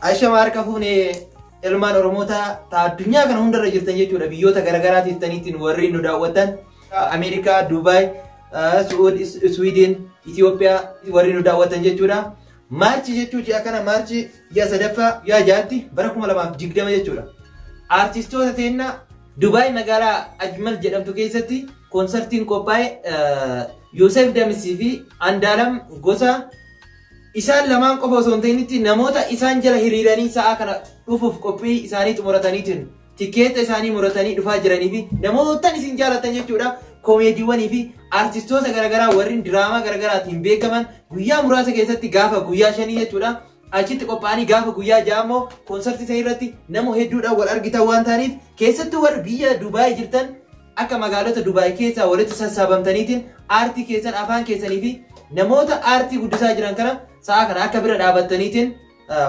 Ashama harka fuunee ilmaan Oromootaa ta addunyaa kana hundarra jirtan jechuudha. Biyyoota garaagaraa teessaniitiin warri nu daawwatan Ameerikaa, Duubaay, Su'uud, Swiidin, Itoophiyaa warri nu daawwatan jechuudha. Maarchi jechuun ji'a kana Maarchi ji'a sadaffaa ji'a ja'atti bara 2020 jechuudha. Aartistoota teennaa Dubaay magaalaa Ajmal jedhamtu keessatti koonsartiin qophaa'e Yoosef Damisii fi Andaalam Gosaa isaan lamaan qofa osoo hin ta'initti namoota isaan jala hiriiranii sa'aa kana dhufuuf qophii isaanii xumurataniitiin tikeeta isaanii muratanii dhufaa jiranii fi namootan isin jaalatan jechuudha. Koomeediiwwanii fi aartistoota garaagaraa warreen diraamaa garaagaraatiin beekaman guyyaa muraasa keessatti gaafa guyyaa shanii jechuudha. Achitti qophaa'anii gaafa guyyaa ja'a immoo koonsartii isaanii irratti nama hedduudhaan wal argitan waan ta'aniif keessattuu warri biyya Dubaay jirtan akka magaalota Dubaay keessaa walitti sassaabamtaniitiin aartii keessan afaan keessanii fi namoota aartii guddisaa jiran kana sa'a kana akka bira dhaabattaniitiin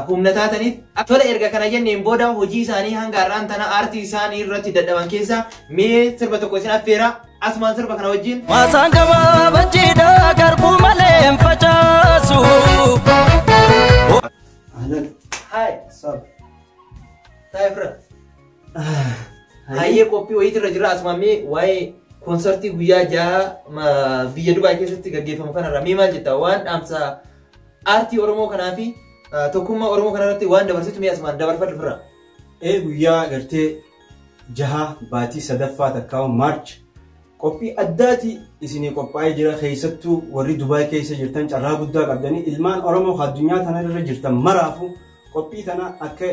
humna taataniif tola erga kana jenneen booda hojii isaanii hanga har'aan tana aartii isaanii irratti dadhaban keessaa mee sirba tokko isin affeera asumaan sirba kana wajjin. Maasaan gabaabachiidha garbuu malee hin facaasu. Ahlan. Hi. Sab. Taa'ee fira. Hayyee qophii wayiitirra jira asumaan mee waa'ee koonsartii guyyaa ja'a biyya Dubaay keessatti gaggeeffamu kanarra mee maal jetta waan dhaamsa aartii Oromoo kanaa fi tokkummaa Oromoo kanarratti waan dabarsitu mee asumaan dabarfadhu fira. Guyyaa gartee jaha baatii sadaffaa takkaa'u Maarch qophii addaati isinii qophaa'ee jira keessattuu warri Dubaay keessa jirtan carraa guddaa qabdanii ilmaan Oromoo addunyaa tanarra jirtan maraafu qophii tana akka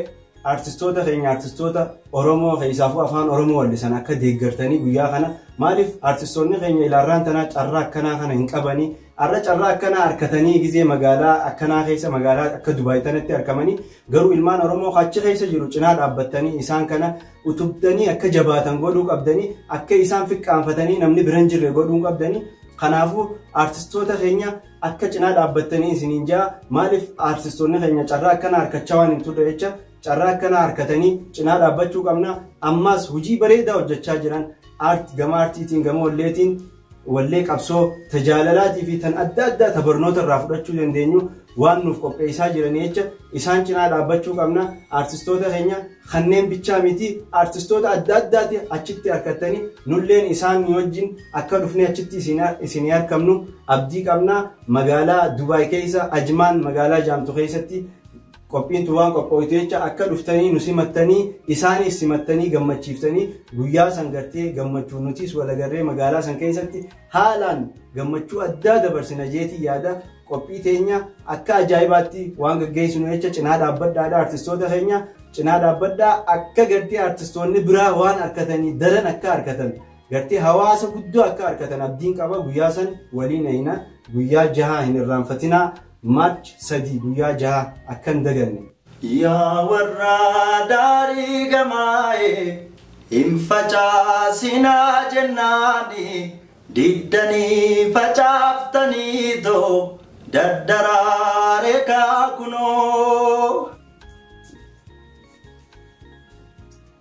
aartistoota keenya aartistoota Oromoo keessaafuu afaan Oromoo wallisan akka deeggartanii guyyaa kana maaliif aartistoonni keenya ilaarraan tanaa carraa akkanaa kana hin qabanii har'a carraa akkanaa harkatanii gizee magaalaa akkanaa keessa magaalaa akka Dubaay tanatti argamanii garuu ilmaan Oromoo achi keessa jiru cinaa dhaabbattanii isaan kana utubdanii akka jabaatan godhuu qabdanii akka isaan fiqqaanfatanii namni bira hin jirre godhuu qabdanii kanaafuu aartistoota keenya akka cinaa dhaabbattanii isiniin jaa maaliif aartistoonni keenya carraa akkanaa harkachaa waan hin turre jecha carraa akkanaa harkatanii cinaa dhaabbachuu qabna ammaas hojii bareedaa hojjechaa jiran gama aartiitiin gama walleetiin wallee qabsoo tajaalalaatii fi tan adda addaa tabarnoota irraa fudhachuu dandeenyu waan nuuf qopheessaa jiranii jecha isaan cinaa dhaabbachuu qabna aartistoota keenya kanneen bichaa miti aartistoota adda addaati achitti harkattanii nulleen isaan wajjin akka dhufnee achitti isinii argamnu abdii qabna magaalaa Dubaay keessa Ajmaan magaalaa Jaamtu keessatti qophiin waan qophoofte jecha akka dhuftanii nu simattanii isaanis simattanii gammachiiftanii guyyaa san gartee gammachuu nutis walagarree magaalaa san keessatti haalaan gammachuu addaa dabarsina jeetii yaada qophii teenya akka ajaa'ibaatti waan gaggeessinu jecha cinaa dhaabbadhaadha aartistoota keenya cinaa dhaabbadhaa akka gartee aartistoonni biraa waan harkatanii daran akka harkatan gartee hawaasa guddoo akka harkatan abdiin qaba guyyaa san waliin ayina guyyaa jaha hin irraanfatinaa Maarch 3 guyyaa jaha akka hin daganne. Yaa warra daarii gamaa'e hin facaasinaa jennaani diddanii facaaftanii too daddaraaree kaakunoo.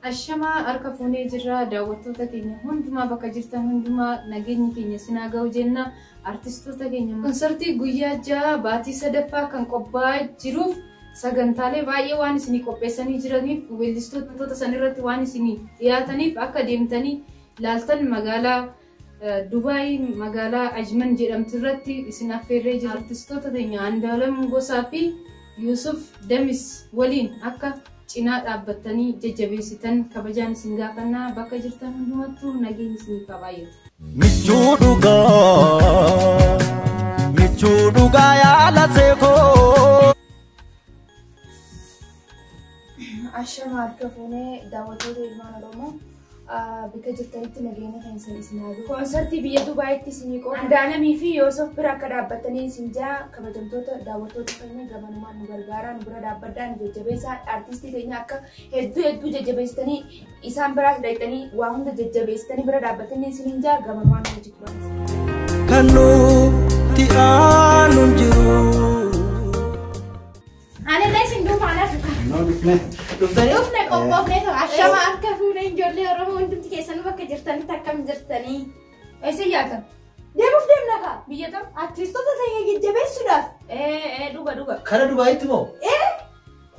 Ashamaa harka fuunee jirra daawwattoota keenya hundumaa bakka jirtan hundumaa nageenyi keenya sinaa ga'u jenna aartistoota keenya konsartii guyyaa ja'a baatii sadaffaa kan qophaa'aa jiruuf sagantaalee baay'ee waan isinii qopheessanii jiraniif weellistoota sanirratti waan isinii dhiyaataniif akka deemtanii laaltan magaalaa Dubaay magaalaa Ajman jedhamtu irratti isin affeerree jira. Aartistoota keenya Andaalam Gosaa fi Yuusuf Damis waliin akka cinaa dhaabbattanii jajjabeessitan kabajaan isin gaafannaa bakka jirtan hundumattuu nageenyi isiniif haa baay'atu. Michuu dhugaa yaala seekoo. Ashama harka fuunee daawwattoota ilmaan Oromoo bakka jirtanitti nageenya keessan isin haa gahu. Koonsartii biyya Dubaayitti isinii qophaa'e. Andaalamii fi Yoosef bira akka dhaabbattanii isin jaa kabajamtoota daawwattoota keenya gamanumaan nu gargaaraa nu bira dhaabbadhaa nu jajjabeessaa aartistii keenya akka hedduu hedduu jajjabeessitanii isaan biraas dhaqxanii waa hunda jajjabeessitanii bira dhaabbatanii isin jaa gamanumaan nu hojii turan. Kan nuti aanu hin jiru. Ani illee isin duukaa na dhufa. Dhufne. Dhuftanii? Dhufne qophoofnee tura. Ashama harka fuunee ijoollee Oromoo hundumti keessanuu bakka jirtanitti akkam jirtanii? Eessa yaatan? Deemuuf deemna kaa. Biyya tam? Artistoota keenya jajjabeessuudhaaf. Dhuga dhuga. Kana Dubaayitti moo?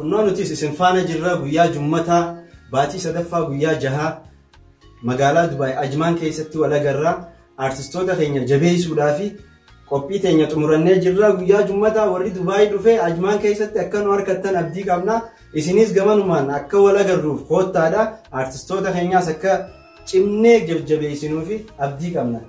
Kunnoo nutis isin faana jirra guyyaa jummataa baatii sadaffaa guyyaa jahaa magaalaa Dubaay Ajmaan keessatti wal agarraa artistoota keenya jabeessuudhaa fi qophii teenya xumurannee jirra guyyaa jummataa warri Dubaay dhufee Ajmaan keessatti akka nu harkattan abdii qabna. Isinis gamanumaan akka wal agarruuf koottaadha. Artistoota keenyaas akka cimnee jajjabeessinuu fi abdii qabna.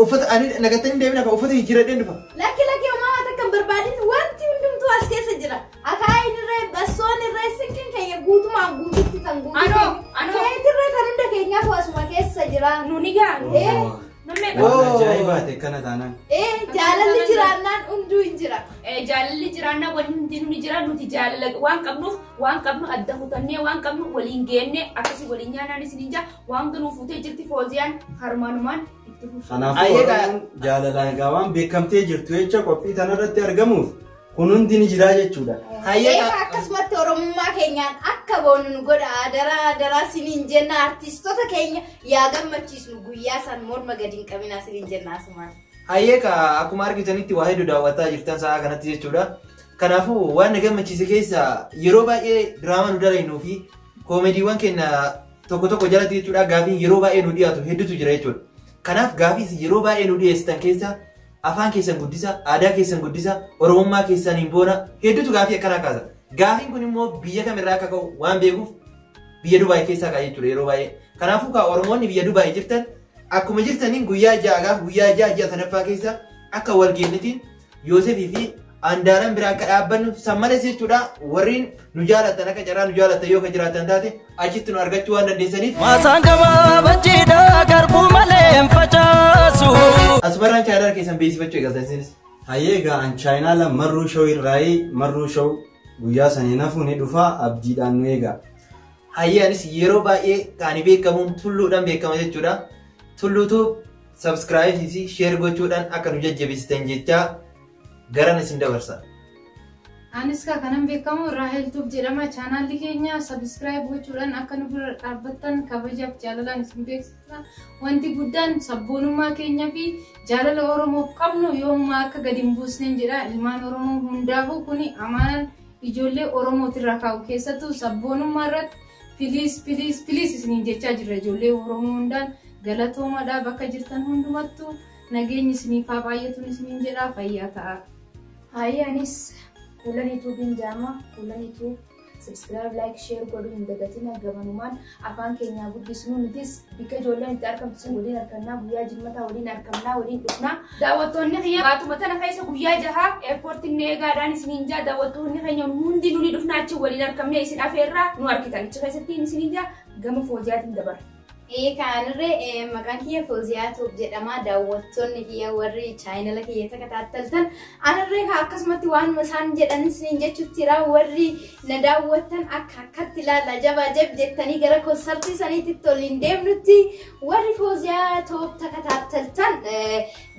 Uffata ani nagattanii deemina ka uffata jijjiiradheen dhufa. Lakki lakki homaa waan akka hin barbaadin wanti hundumtuu as keessa jira. Akaayiin irree bassoon irree sinkiin keenya guutumaan guututti kan guutuu. Anoo, anoo. Keetirree kan hunda keenyaatu asuma keessa jira. Nuni gaa. Nammee Waan ajaa'ibaa ta'e kana taanaan. Jaalalli jiraannaan hunduu hin jira. Jaalalli jiraannaa wanni hundinuu ni jira nuti jaalala waan qabnuuf waan qabnu adda kutannee waan qabnu waliin geenne akkasii waliin nyaannaan isin jaa waan hundinuu fuutee jirti Fooziyaan harmaanumaan itti fufu. Kanaafuu Ayyee gaa- Oromoon jaalalaan egaa waan beekamtee jirtu jecha qophii tanarratti argamuuf kun hundi ni jira jechuudha. Hayyee Egaa akkasumatti Oromummaa keenyaan akka boonu nu godha adaraa adaraa siniin jenna artistoota keenya yaa gammachiisnu guyyaa san morma gadi hin qabinaa siniin jenna asumaan. Hayyee ka akkuma argitanitti waa hedduu daawwataa jirtan sa'a kanatti jechuudha. Kanaafuu waan na gammachiise keessa yeroo baay'ee diraamaa nu dalagnuu fi koomediiwwan keenya tokko tokko jalatti jechuudha gaafiin yeroo baay'ee nu dhiyaatu hedduutu jira jechuudha. Kanaaf gaafiis yeroo baay'ee nu dhiyeessitan keessa afaan keessan guddisa, aadaa keessan guddisa, Oromummaa keessan hin boona hedduutu gaafii akkanaa kaasa. Gaafiin kun immoo biyya kamirraa akka ka'u waan beekuuf biyya Dubaay keessaa ka'a jechuudha yeroo baay'ee. Kanaafuu kaa Oromoonni biyya Dubaay jirtan akkuma jirtaniin guyyaa ja'a gaaf guyyaa ja'a ji'a sadaffaa keessa akka wal geennitiin Yoosefii fi Andaalaan biraa akka dhaabbannu san malees jechuudha warreen nu jaalatan akka carraa nu jaalatan yoo ka jiraatan taate achitti nu argachuu waan dandeessaniif Maasaan gabaabachiidha garbuu malee hin facaasu. asumarraan chaayinaa keessan beeksifachuu eegaltan isinis. Hayyee egaa an chaayinaala marruu shoo irraayii marruu shoo guyyaa sanii nafuu ni dhufa abdiidhaan nu eega. Hayyee anis yeroo baay'ee kan beekamuun tulluudhaan beekama jechuudha. Tulluutu subscribe fi share gochuudhaan akka nu jajjabeessitan jechaa garan isin dabarsa. Anis ka kanan beekamu Raahel Tuub jedhama. Chaanaalli keenya subscribe gochuudhaan akka nu bira dhaabbattan kabajaaf jaalalaan isin beeksisna. Wanti guddaan sabboonummaa keenya fi jaalala Oromoof qabnu yoomumaa akka gadi hin buusneen jedha. Ilmaan Oromoo hundaafuu kuni amaanaan ijoollee Oromootirra kaa'u keessattuu sabboonummaa irratti please please please isiniin jechaa jirra ijoollee Oromoo hundaan galatoomadha bakka jirtan hundumattuu nageenyi isiniif haa baay'atuun isiniin jedha fayyaa ta'a. Hayyee anis kuulan yuutuubiin jaama kuulan yuutuub subscribe like share godhuu hin dagatina gamanumaan afaan keenyaa guddisnu nutis bikka ijoolleen itti argamtu sun waliin argamnaa guyyaa jimmataa waliin argamnaa waliin dhufnaa. Daawwattoonni keenya baatuma tana keessa guyyaa jahaa eerpoortiin eegaadhaan isiniin jaa daawwattoonni keenya hundi nuni dhufnaa achi waliin argamnee isin afeerraa nu argitan achi keessatti isiniin jaa gama Fooziyaatiin dabara. Kanarree maqaan kiyya Fooziyaa Tuub jedhama. Daawwattoonni kiyya warri chaayinala kiyya takataattaltan anarree akkasumatti waanuma isaan jedhan isiniin jechuutti jira. Warri na daawwattan akka akkatti ilaalla jabaa jab jettanii gara konsartii saniitti waliin deemnutti warri Fooziyaa Tuub takataattaltan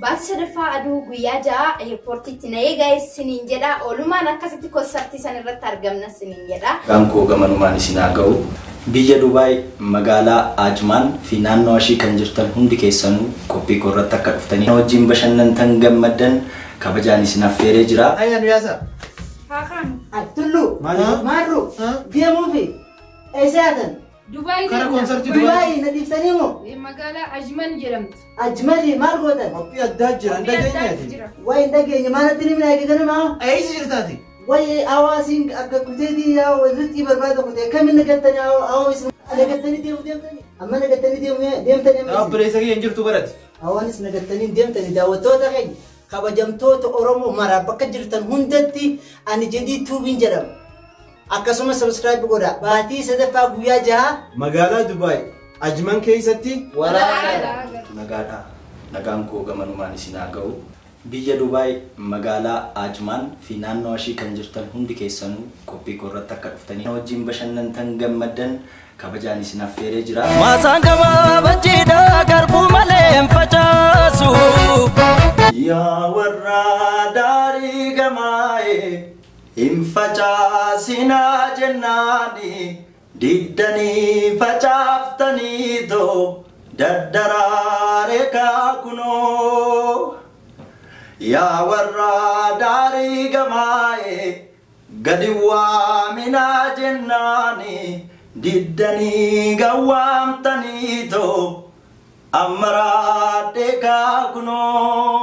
baatii sadaffaa aduu guyyaa ja'a eerpoortiitti na eegaa isiniin jedha. Oolumaan akkasitti konsartii san irratti argamna isiniin jedha. Maqaan koo gamanumaan isin haa ga'u. Biyya Dubaay magaalaa Ajmaan fi naannoo ishii kan jirtan hundi keessanuu qophii koo irratti akka dhuftanii wajjin bashannantan gammaddan kabajaan isin affeeree jira. Hayyee nu yaasa. Haa kaanu. Tullu, Marru, deemuufi eessa yaatan? Dubaay Kara deemna. konsartii Dubaay. Dubaay na dhiibsanii moo? Magaalaa Ajman jedhamtu. Ajmali maal gootan? Qophii addaa jira hin Qophii addaatu dhageenyeeti. jira. Wayi hin dhageenye maalatti ni minaa eegganuma? Eessa jirtaati? Wayi hawaasiin akka kuteetii rizqii barbaada kutee akkamiin nagattanii hawaasni nagattanii deemu deemtanii? Amma nagattanii deemu deemtanii amma isin? Obboleessa kiyya hin jirtu barati. Hawaanis nagattanii deemtanii daawwattoota keenya kabajamtoota Oromoo maraa bakka jirtan hundatti ani jedhii tuubiin jedhama. Akkasuma subscribe godha. Baatii sadaffaa guyyaa jahaa Magaalaa Dubaay Ajman keessatti Waraana. Nagaadha. Nagaan koo gamanumaan isin haa ga'u. Biyya Dubaay magaalaa Ajmaan fi naannoo ishii kan jirtan hundi keessanuu qophii koo irratti akka dhuftanii wajjin bashannantan gammaddan kabajaan isin affeeree jira. Maasaan gabaabachiidha garbuu malee hin facaasu. Yaa warra daarii gamaa'e hin facaasinaa jennaani diddanii facaaftanii too daddaraare kaakunoo. Yaa warra daarii gamaa'e Gadi waaminaa jennaani diddanii gawwaamtaniitoo amma raadhee kaakunoo.